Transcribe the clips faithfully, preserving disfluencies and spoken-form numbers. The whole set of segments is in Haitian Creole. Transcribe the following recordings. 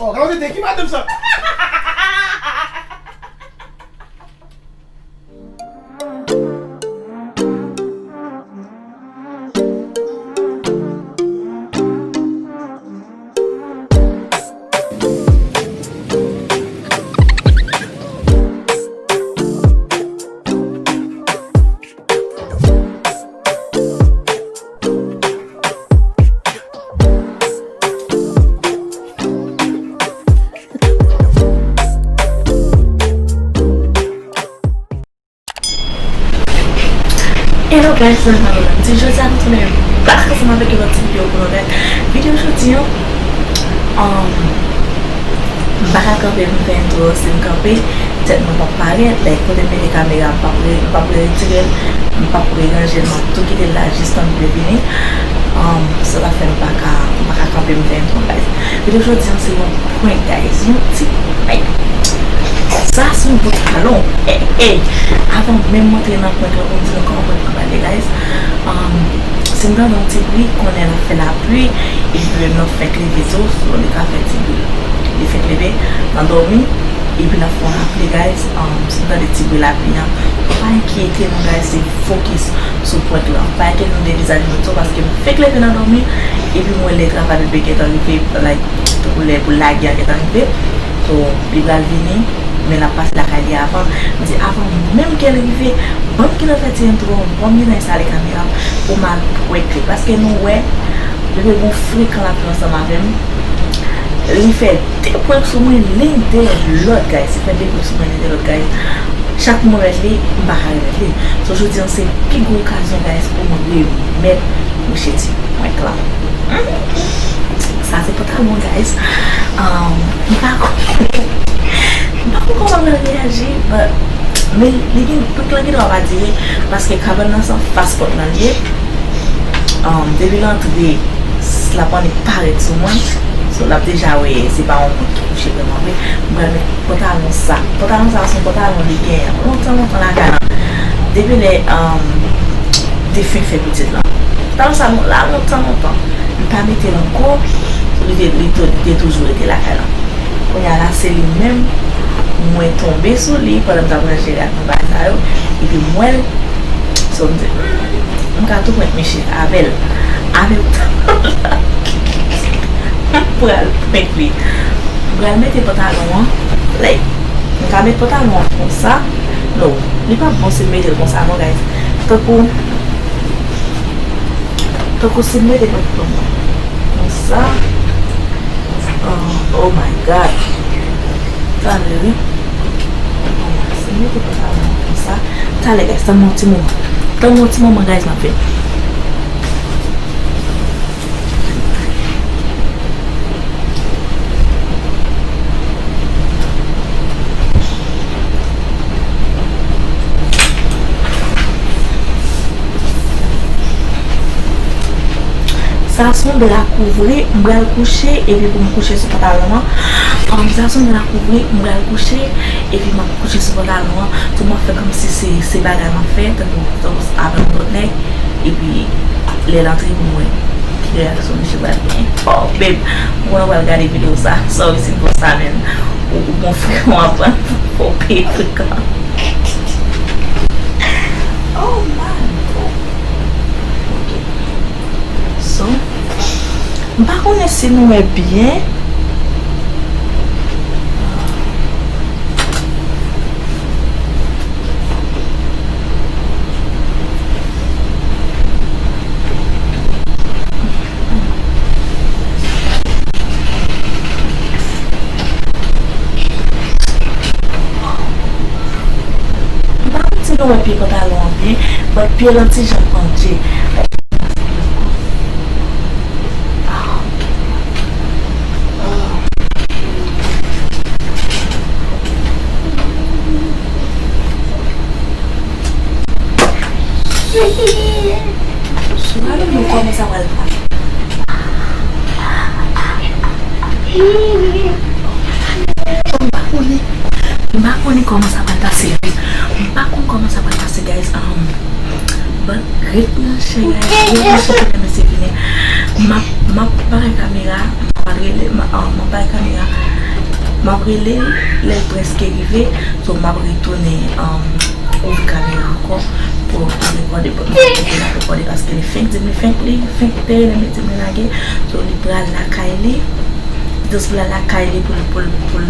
Oh, gade tete, ki madanm sa? Hello guys, mwen Marilyn. Ti jodi a nou tounen bak ansanm avèk yon lòt ti videyo pou nou fè. Videyo jodi an, um, m pa ka kanpe pou m fè entwo an, si m kanpe, tèt mwen p ap parèt, like, kote m mete kamera, m p ap re-, m p ap retire l, m p ap reranje l, m ap tou kite l la jistan li vini. Um, sa ta fè m pa ka, m pa ka kanpe m fè entwo an, guys. Videyo jodi an se yon prank, guys. Yon ti prank. Sa se yon pantalon. Hey, hey. Avan menm m antre nan prank lan, pou m di nou kòman prank lan pral ye, guys. Um, si m tande yon ti bri, konnen l ap fè lapli, epi menm nan fèk leve tou, so li ka fè ti bri. Li fèk leve, nan dòmi, epi l ap fè yon lapli, guys. Um, si m tande ti bri lapli an, pa enkyete nou, guys, se fokis sou prank lan. Pa enkyete nou de vizaj mwen tou, paske m fèk leve nan dòmi, epi m wè lè travay bebe gentan rive, like, tankou lè pou lage a gentan rive. So, li pral vini, men l ap pase lakay li avan. M di, avan menm ke l rive, ban m gentan fè ti entwo an, ban m gentan enstale kamera pou m al prank li. Paske nou wè, bebe gon frekan l ap fè ansanm avè m. Li fè de prank sou mwen, len dèyè lòt, guys. Li fè de prank sou mwen, len dèyè lòt, guys. Chak mwen remèt li, m pa ka remèt li. So, jodi an, se pi gwo okazyon, guys, pou mwen remèt mouche ti prank lan. Mhm. Sa se pantalon, guys. Um, m pa konn, m pa konn kòman mwen reyaji, but, men li gen, prank lan gen dwa pa dire, paske kabann nan se anfas pòt lan li ye. Um, depi l antre, s-, l ap annik parèt sou mwen. So, l ap deja wè se pa yon moun ki kouche vrèman vre. M pral met pantalon sa. Pantalon sa, se yon pantalon li gen lontan, lontan lakay lan. Depi lè, um, defen fè pitit lan. Pantalon sa, bon, la lontan, lontan. M pa mete l ankò. Li te, li te, li te toujou rete lakay lan. Kounye a la, se li menm, mwen tonbe sou li pandan m t ap ranje rad mwen bagay sa yo, epi m wè l. So, m di, "Hmm, m ka tou prank Michel avè l." Avè l, m pral prank li. M pral mete pantalon an, like, m ka met pantalon an konsa. No, li p ap bon si m mete l konsa, non, guys. Tankou, tankou si m mete pantalon an konsa. Oh, oh my God. Talè, wi. Si m mete pantalon an konsa. Talè, guys, tann mwen yon ti moman. Tann mwen yon ti moman, guys, m ap vin. Sa se yon dra kouvri, m pral kouche, epi pou m kouche sou pantalon an. Um, sa se yon dra kouvri, m pral kouche, epi m ap kouche sou pantalon an. Tou m ap fè kòmsi se, se bagay m ap fè, tankou, tankou avèk yon lòt nèg. Epi, lè l antre pou mwen, ki reyaksyon misye pral gen. Oh, babe, m konnen w pral gade videyo sa. Sorry si m fè w sa, men. Ou, ou gon frekan w ap pran, fò w peye frekan. Oh, my God. Ok. So, m pa konnen si nou wè byen. M pa konn si nou wè pye pantalon an byen, but pye l an ti jan pandye. Sou gade nou kòman sa pral pase. M pa konnen. M pa konnen kòman sa pral pase, guys. M pa konn kòman sa pral pase, guys. Um, but ret branche, guys. Ret branche pou mesye vini. M ap, m ap bay kamera, m ap rele, m ap, m ap bay kamera, m ap rele l lè l prèske rive, so m ap retounen, um, ouvri kamera ankò pou, pou rekòde, pou m ap rekòde paske li fenk di m, li fenk, li fenk te rele m, li di m li lage, so li pral lakay li, li di pou l al lakay li pou l, pou l, pou l,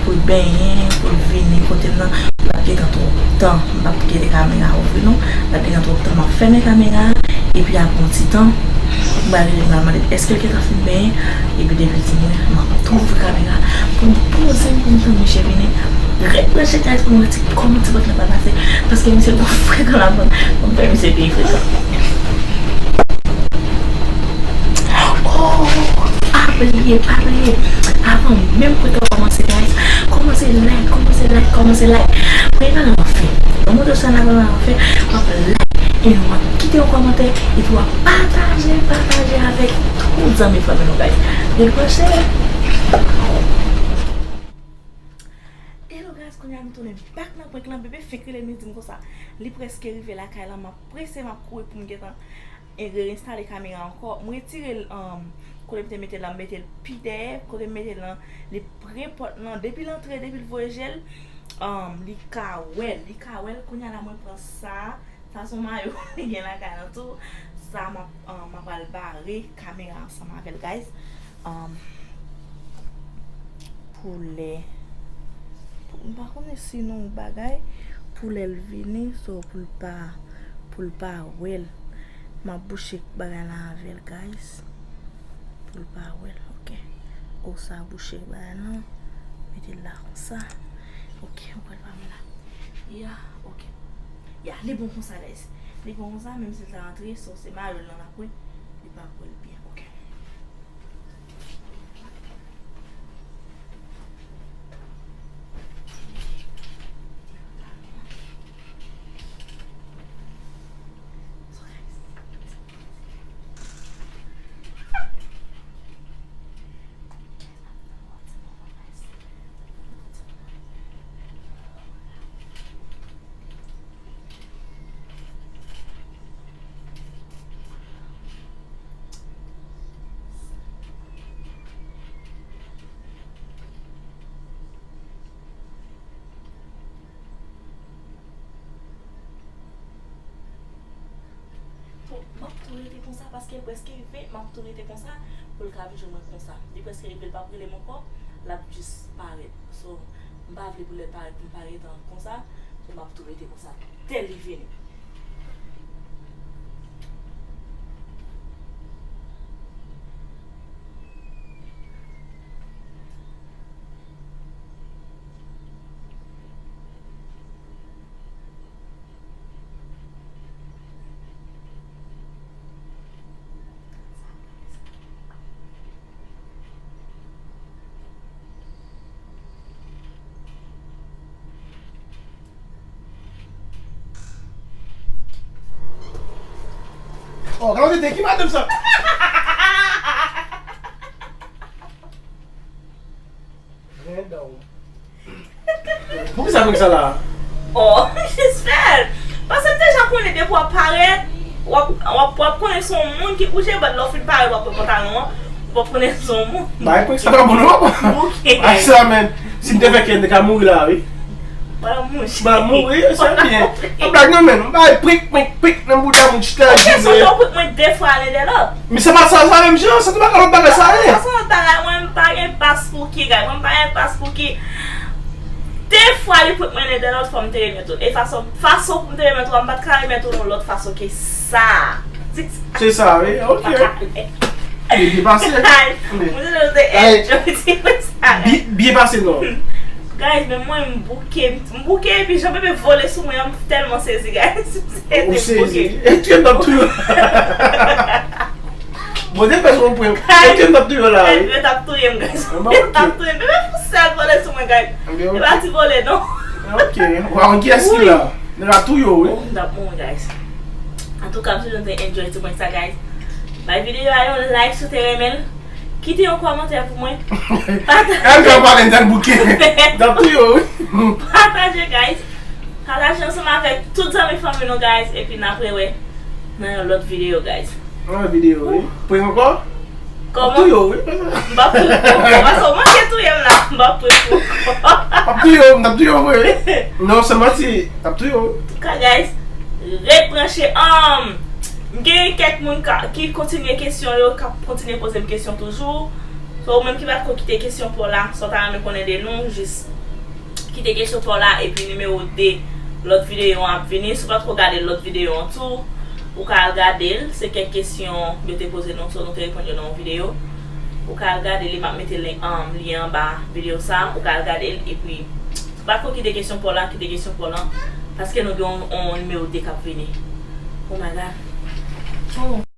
pou l benyen, pou l vini kote m nan, m ap gentan twòp tan, m p ap kite kamera a ouvri non, m ap gentan twòp tan, m ap fèmen kamera a, epi apre yon ti tan, m pral rele m pral mande l èske l gentan fin benyen, epi depi l di mwen, m ap tou ouvri kamera pou m poze m pou m tann misye vini. Ret branche guys pou m wè ti kòman ti bòt la pral pase, paske misye twò frekan ladan, pou m fè misye peye frekan. Oh, pa bliye, pa bliye. Avan menm prank lan kòmanse, guys, kòmanse like, kòmanse like, kòmanse like. Premye pale w ap fè. Yon moto sa nan pale w ap fè, w ap like, e w ap kite yon kòmantè, epi w ap pataje, pataje avèk tout zanmi fanmi nou, guys. Ret branche. Hello guys, kounye a nou tounen back nan prank lan, bebe fenk rele m, li di m konsa li prèske rive lakay la, m ap prese, m ap kouri pou m gentan e, reinstale kamera ankò. M retire l, um, kote m te mete l lan, m mete l pi dèyè. Kote m mete l lan, li pre pòt lan. Depi l antre, depi l voye je l, um, li ka wè l. Li ka wè l. Kounye a la, mwen pran sa. Sa se yon mayo li gen lakay lan tou. Sa, m ap, um, m ap al bare kamera ansanm avè l, guys. Um, pou lè, pou, m pa konnen si nou bagay, pou lè l vini, so pou l pa, pou l pa wè l. M ap bouche bagay la avè l, guys. Pou l pa wè l, ok. Ou sa bouche bagay la. Mete l la konsa. Ok, ou pral pa m la. Ya, ok. Ya, li bon konsa, guys. Li bon konsa, menm si l ta antre, so se mayo l lan l ap wè. Li pa wè l byen, ok. Tou, m ap tou rete konsa paske l prèske rive, m ap tou rete konsa pou l ka vin jwenn mwen konsa. Li prèske rive, l p ap rele m ankò, l ap jis parèt. So, m pa vle pou lè l parèt, pou m pa rete konsa. So, m ap tou rete konsa. Tèl li vini. Oh, gade tete, ki madanm sa? Poukisa prank sa la? Oh, jis fè l. Paske m deja konnen depi w ap parèt, w ap, w ap, w ap konnen se yon moun ki bouje, but lè w fin parèt, w ap pran pantalon an, w ap konnen se yon moun. Bay prank sa pa bon non, papa. Bouke. Ay sa, men. Si m te fè kè, m te ka mouri la, wi. Wala mouri. Wala mouri, se byen. An blag non, men. M bay prank, prank, prank nan bouda moun, chita. Ok, so w prank mwen de fwa len de lòt. Men se pa sa, sa menm jan, se te pa lòt bagay sa ye. Sa se lòt bagay, mwen m pa gen pas pou ki, guys. Mwen m pa gen pas pou ki. De fwa li prank mwen len de lòt fwa m te remèt ou. E fason, fason pou m te remèt ou, m pa t ka remèt ou yon lòt fason ke sa. Se sa, wi, ok. Li byen pase. Ay, mwen te te enjoy ti prank sa. Byen, byen pase, non. Guys, men mwen m bouke, m bouke epi jan bebe vole sou mwen an, m tèlman sezi, guys. M sezi. Ou sezi. E tchè m t ap touye w. Bon, te fè son pwen. E tchè m t ap touye w la, wi. Bebe t ap touye m, guys. Bebe t ap touye m. Bebe fout sèl vole sou mwen, guys. E pa ti vole, non. Ok. Waw, kiyès ki la? Nèg la touye w, wi. Oh, m t ap mouri, guys. Antouka, m swete nou te enjoy ti prank sa, guys. Bay videyo a yon like si w te renmen l. Kite yon kòmantè pou mwen. Pataje. Gade jan w pale, m t al bouke. M t ap touye w, wi. Pataje, guys. Pataje ansanm avèk tout zanmi fanmi nou, guys. Epi n ap rewè nan yon lòt videyo, guys. Mwen videyo, wi. Prank ankò? M ap Kòman? touye w, wi. M ap prank ou. Paske w manke touye m la. M ap prank ou. M ap touye w, m t ap touye w, vre. Non, se manti, m ap touye w. Antouka, guys, ret branche. Um, m gen kèk moun ka, ki kontinye kesyon yo, k ap kontinye poze m kesyon toujou. So, ou menm ki pa t ko kite kesyon pa w la, sa w ta renmen konnen de nou, jis kite kesyon pa w la, epi nimewo de lòt videyo an ap vini. Si w pa t ko gade lòt videyo an tou, ou ka al gade l. Se kèk kesyon yo te poze nou, so nou te reponn yo nan yon videyo. Ou ka al gade li, m ap mete len- um, lyen anba videyo sa, ou ka al gade l, epi si w pa t ko kite kesyon pa w la, kite kesyon pa w la, paske nou gen yon, yon nimewo de k ap vini. Oh my God. Oh.